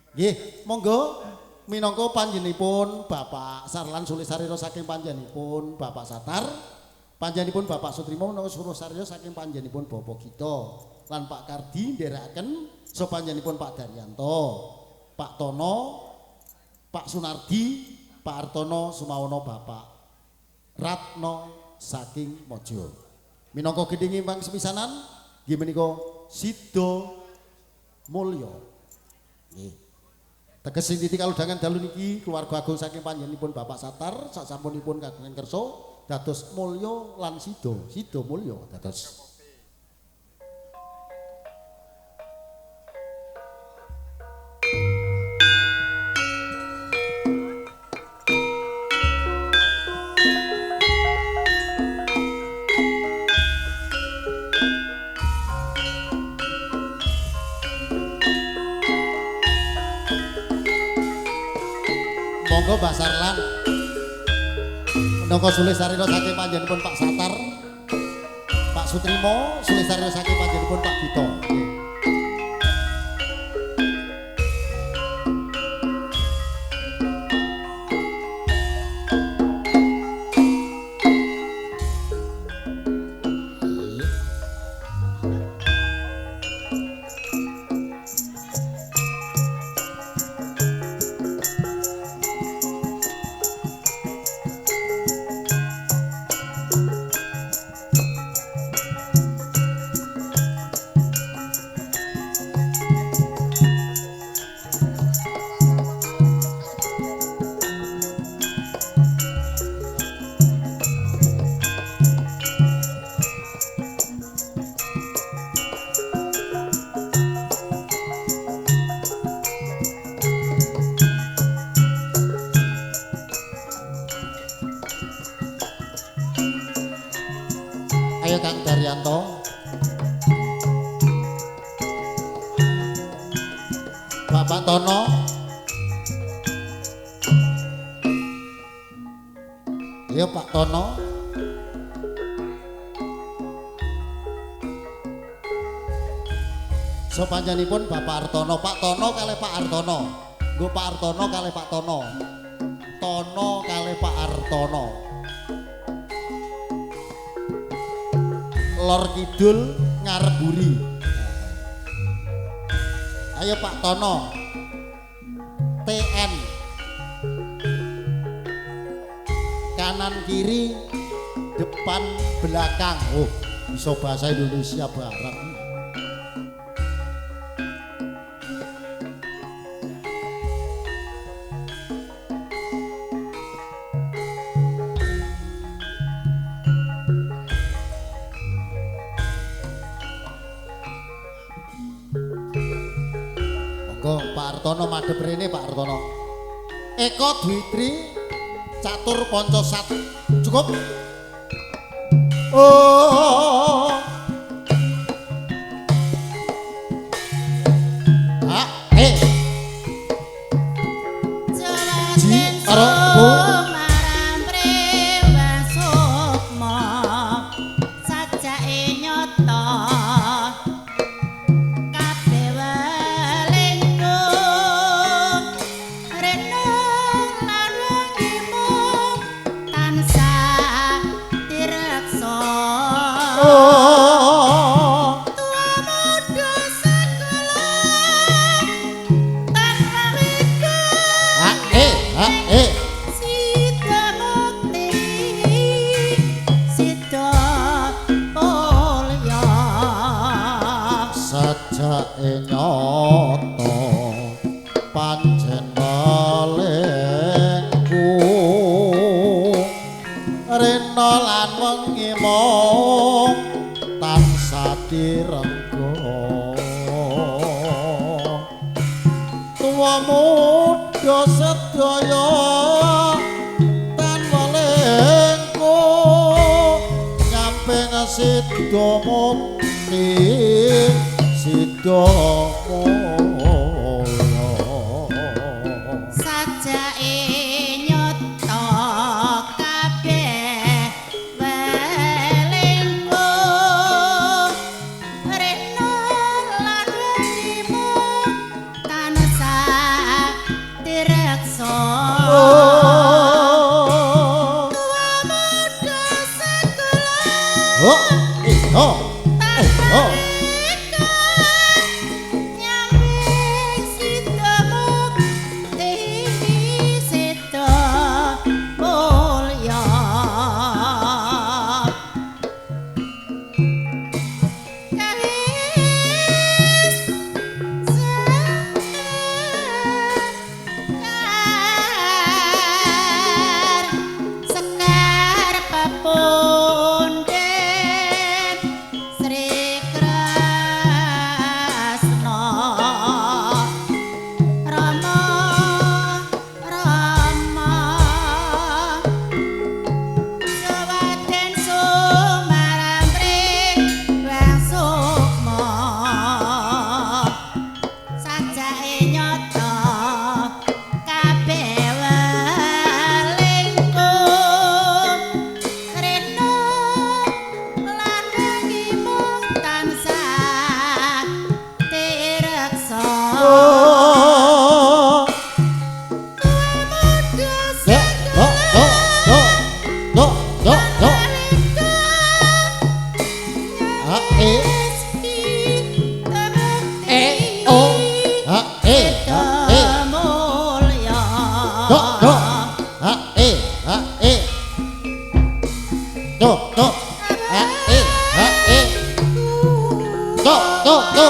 Nggih, monggo minangka panjenenganipun Bapak Sarlan Sulih Sarira saking panjenenganipun Bapak Satar, panjenenganipun Bapak Sutrimo menapa Sulih Sarira saking panjenenganipun Bapak Gita lan Pak Kardi nderekaken sapanjenenganipun Pak Daryanto, Pak Tono, Pak Sunardi, Pak Artono Sumawono Bapak Ratno saking Mojo. Minangka gendhing ingkang sepisanan nggih menika Sida Mulya. Nggih. Teges sing titi kalodhangan dalu niki keluarga agung saking panjenenganipun Bapak Satar sasampunipun kagungan kersa dados mulya lan sida, sida mulya dados. Monggo Mbah Sarlan minangka sulih sarira saking panjenenganipun Pak Satar, Pak Sutrimo sulih sarira saking panjenenganipun Pak Gita. Nggih. Ayo Kang Daryanto, Bapak Tono, ayo Pak Tono, sopanjanipun Bapak Artono, Pak Tono kalih Pak Artono, nggo Pak Artono kalih Pak Tono, Tono kalih Pak Artono. Lor kidul ngarep buri. Ayo Pak Tono. TN. Kanan kiri, depan belakang. Oh, bisa bahasa Indonesia bareng. Monggo Pak Artono madhep rene Pak Artono. Eko Dwi Tri Catur Panca Sat. Cukup? Oh. A E Ji karo Bu. Reno lan wengimu tansah ha e mulya. Do do ha e ha e do do ha e ha e do do do.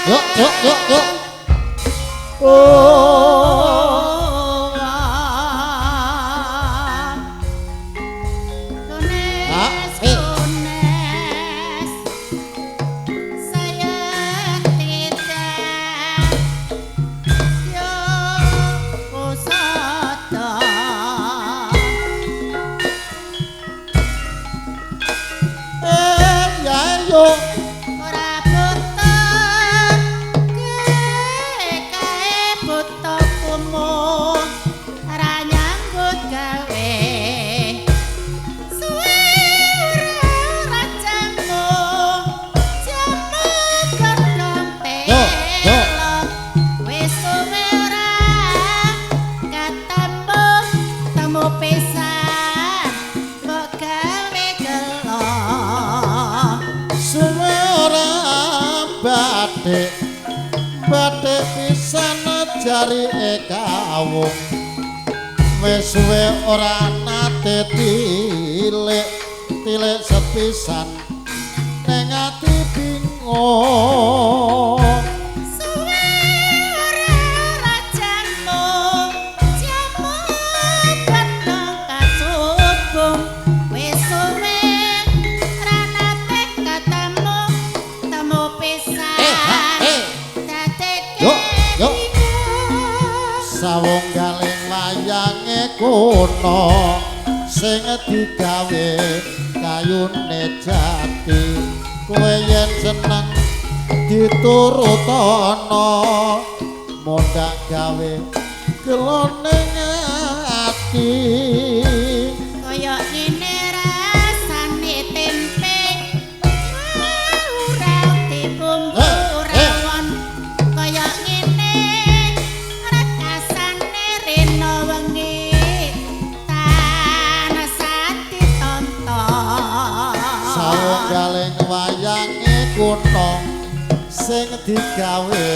Yo yo yo yo. Oh. Bathik pisan jari kawung wis suwe ora nate tilik tilik sepisan ning ati bingung. Suwe ora jamu jamu godhong kasubung wis suwe ora nate ketemu temu pisan. Yo yo. Sawung galing wayange kono sing digawe kayune jati kowe yen seneng diturutono mondak gawe gelone ati. Kaya ngene rasane tempe ora dibumbu rawon kaya ngene rekasane rena wengi tansah ditonton. Sawung galing wayange kuno sing digawe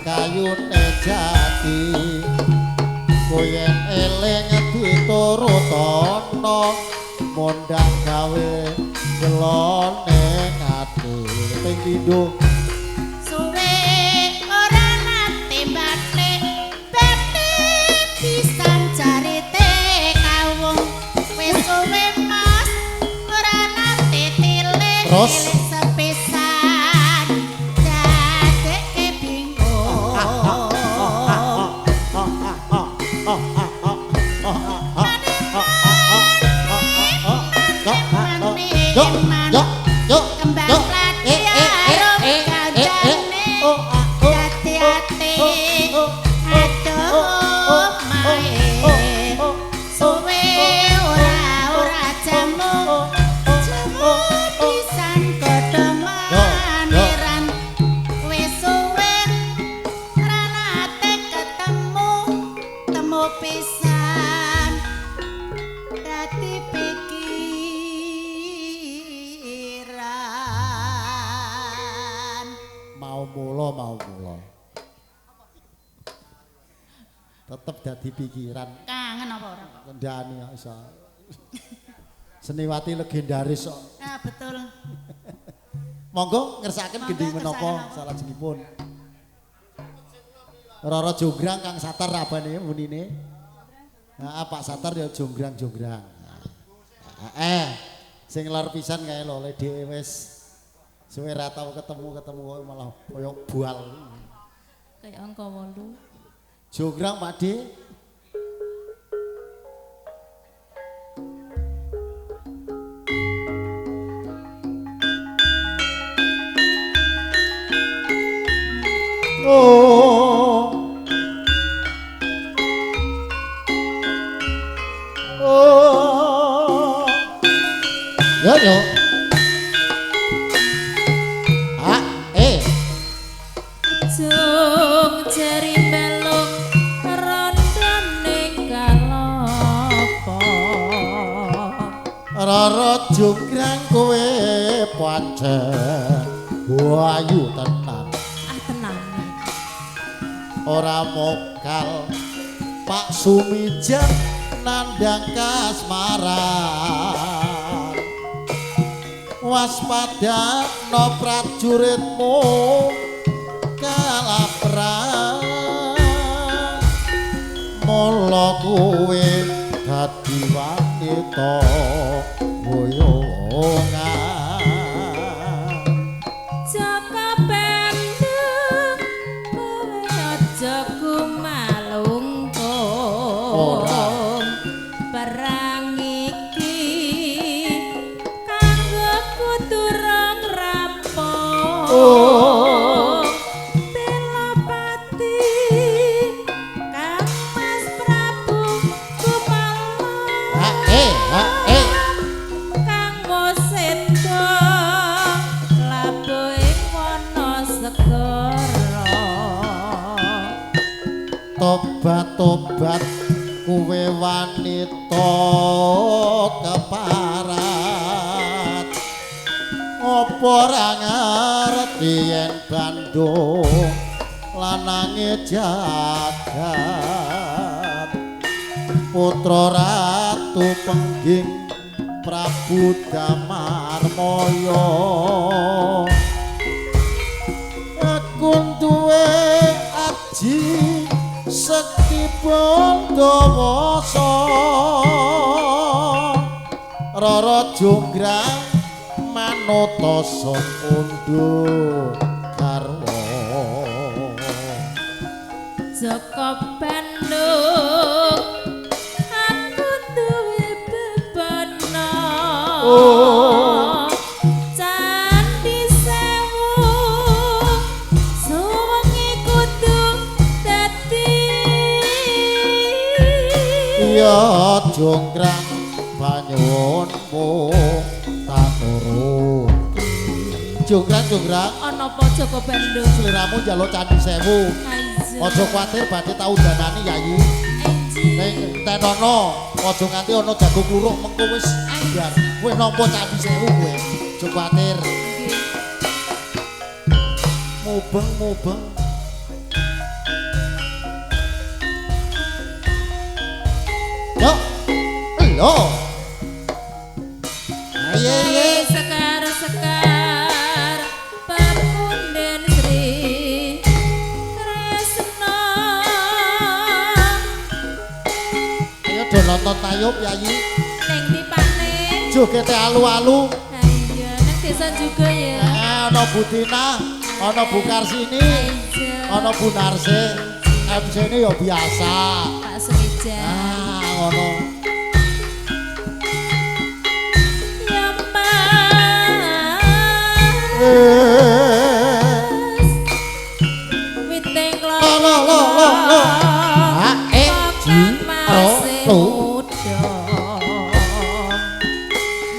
kayune jati kowe yen eling diturutono mondak gawe gelone ati. Ping pindho. Suwe ora nate bathik bathik pisan jarite kawung wis suwe mas ora nate tilik terus sepisan dadekke bingung. Yo yo yo Kembang yo. Plati arum kancane dadi ati aduh mae suwe ora ora jamu jamu pisan godhong maniran wis suwe ora nate ketemu temu pisan dadi pikiran. Mau mula mau mula. Tetep dadi pikiran. Kangen apa ora kok? Kendhani kok iso. Seniwati legendaris kok. Ah betul. Monggo ngersakaken gending menapa salajengipun. Rara Jonggrang Kang Satar abane munine. Heeh, Pak Satar ya jonggrang-jonggrang. Sing lor pisan kae lho le dhewe wis suwe ra tau ketemu-ketemu kok malah koyo bual. Kaya angka 8. Jonggrang Pak De. Oh. Oh. Yo yo. A e. Jung jari meluk rondone kalopo. Rara Jonggrang kowe pancen Pancen ayu tenan. Ah tenan. Ora mokal Pak Sumijan nandhang kasmaran. Waspada no prajuritmu kalah perang. Mula kowe dadi wanita boyongan. Jaka Bandung kowe aja kumalungkung. Perang iki kanggo kudu rong rampung. Belapati Kang Mas Prabu Kumala. Kang Moseda labuh ing wana segara. Tobat-tobat kowe wanita keparat. Apa ora ngerti yen Bandung lanange jagat. Putra Ratu Pengging Prabu Damarmaya. Aku duwe aji sekti Bandawasa. Rara Jonggrang manut son undur garwa. Jaka Bandung aku duwe bebana. Candi Sewu suwengi kudu dadi. Iya Jonggrang panyuwunmu tak turuti. Jonggrang Jonggrang Ana apa Jaka Bandung? Sliramu njaluk Candi Sewu. Aja kuwatir badhe tau danani Yayi. Ning tenono aja nganti ana jago kluruk mengko wis biar kowe nampa Candi Sewu kowe. Aja kuwatir. Mubeng mubeng. Yo. Lho. Aye aye. Sekar sekar pepunden Sri Kresna. Ayo do nonton tayub Yayi. Ning ndi Pakne? Jogete alu-alu. Ayo nang desa juga ya. Ana Bu Tina, ana Bu Karsini, ana Bu Narse. MC-ne ya biasa. Pak Sumijan. Ah, ngono. Ya Mas. Witing Lo lo lo lo lo. A E J R O.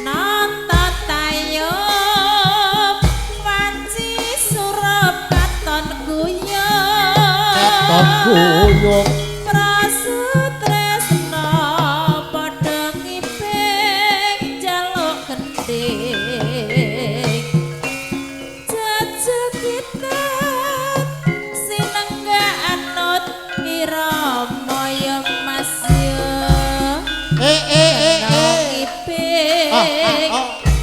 Nonton tayub wanci surup katon guyub. Katon guyub. Prasutresna padha ngiping njaluk gendhing. Jejegitan sinengga anut irama ya Mas ya. Ngiping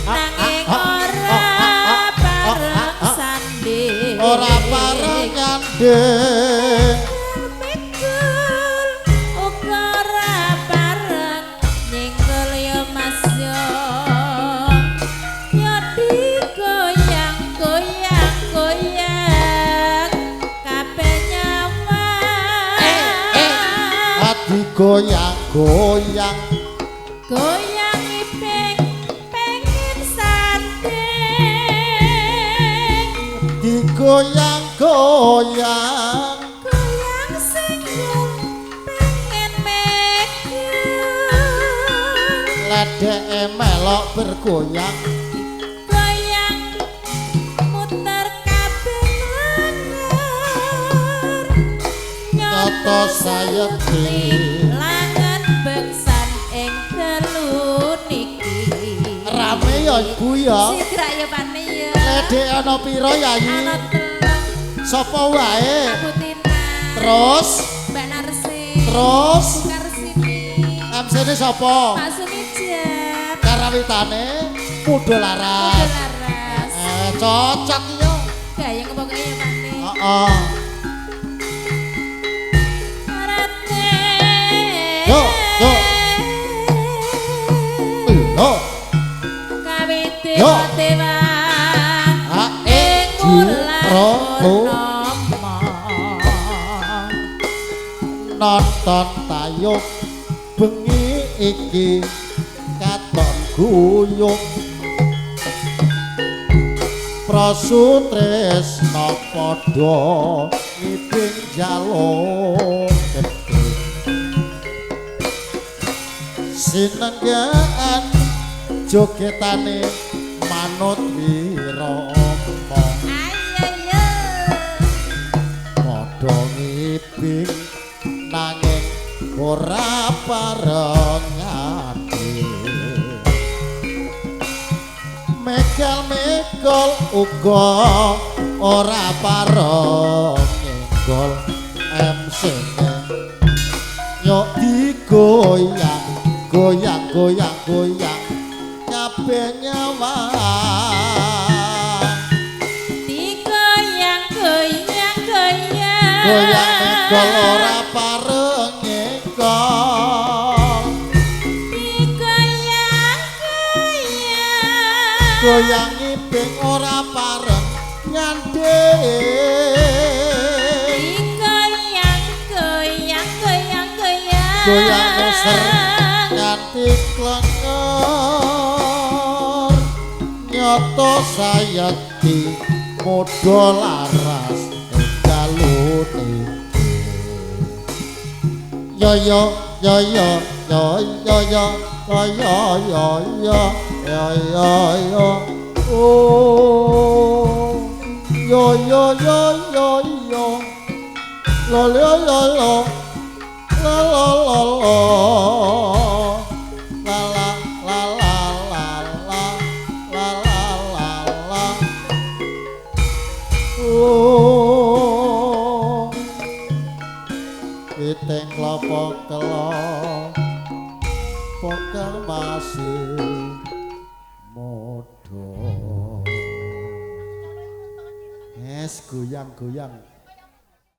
nanging ora pareng sandhing. Ora pareng nyandhing. Mikul uga ora pareng nyinggul ya Mas ya. Ya digoyang goyang goyang kabeh nyawa. Digoyang goyang. Goyang iping pengen sanding. Digoyang goyang. Goyang singgul pengen megang. Ledeke melok bergoyang. Goyang muter kabeh lenger. Nyoto sayekti langen beksan ing dalu niki. Rame ya Ibu ya. Sidrak ya Pane ya. Adik ana pira Yayi? Ana 3. Sapa wae? Aku Tina. Terus Mbak Narsi. Terus Bu Karsini. MC-ne sapa? Pak Sumijan. Karawitane Muda Laras. Muda Laras. Cocok ya. Gayeng pokoke ya Pak Ne. Heeh. Arate. Yo, yo. Lo. Kawit Yo. dewa. A E J Ro Ho. Nonton tayub bengi iki katon guyub. Prasutresna padha ngibing jaluk gedhe. Sinenggaan jogetane manut wirama. Ayo yo. Padha ngibing nanging ora pareng ati. Megal-megol uga ora pareng nyenggol MC-ne. Yo digoyang, goyang, goyang, goyang kabeh nyawang. Digoyang, goyang, goyang. Goyang megol ora pareng nyenggol. Digoyang, goyang. Goyang ngibing ora pareng nyanding. Digoyang, goyang, goyang, goyang. Goyang muser nganti klenger. Nyoto sayekti muda laras dalune. Yo yo yo yo yo yo yo yo yo yo yo yo yo oh yo yo yo yo yo lo lo lo lo la la la la la la la la la la la la la oh witing klopo kelo pokel masih muda. Es goyang-goyang.